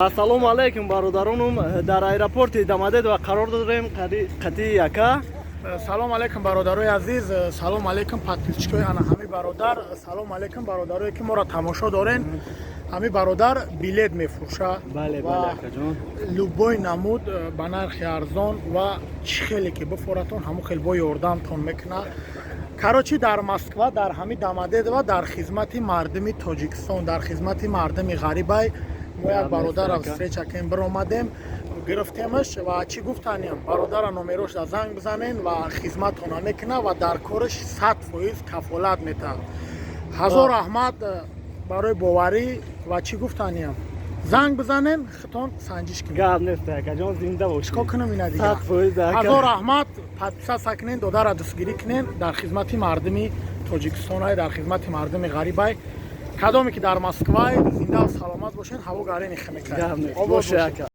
Ассалому алайкум, бародаронум. Дар аэропорти Домодедово қарор дорем қатии яка. Салом алейкум, бародарои азиз, салом алейкум, подписчикои ана ҳами бародар, салом алейкум, бародарое, ки моро тамошо дорен. Ҳами бародар билет мефурӯшад. Бале. Ва Бале, акаҷон. Любой намуд, ба нархи арзон ва чӣ хеле ки бифоратон, ҳамон хел бо ёрдамтон мекунад. Короче, дар Москва, дар ҳами Домодедово, дар хизмати мардуми Тоҷикистон, дар хизмати мардуми ғарибай. Мо як бародарро ака. встреча кем, биромадем, гирифтемаш. Ва чӣ гуфтанем, бародара номерошда занг бизанен ва хизматона мекунад ва дар кораш 100% кафолат метаҳад. Ҳазор раҳмат барои боварӣ. Ва чӣ гуфтаниям, занг бизанен, хитон санҷиш кунед. Гап нест, акаҷон, зинда бошӣ. Чикор кунам ина дига? 100%, ака. Ҳазор раҳмат. Подписаться кунен, додара дастгирӣ кунен. Дар хизмати мардуми Тоҷикистонай, дар хизмати мардуми ғарибай. Кадоме ки дар Москвай, зиндаву саломат бошен. Ҳаво гарени хемекай. Гап нест. Обод боше бошед. Ака.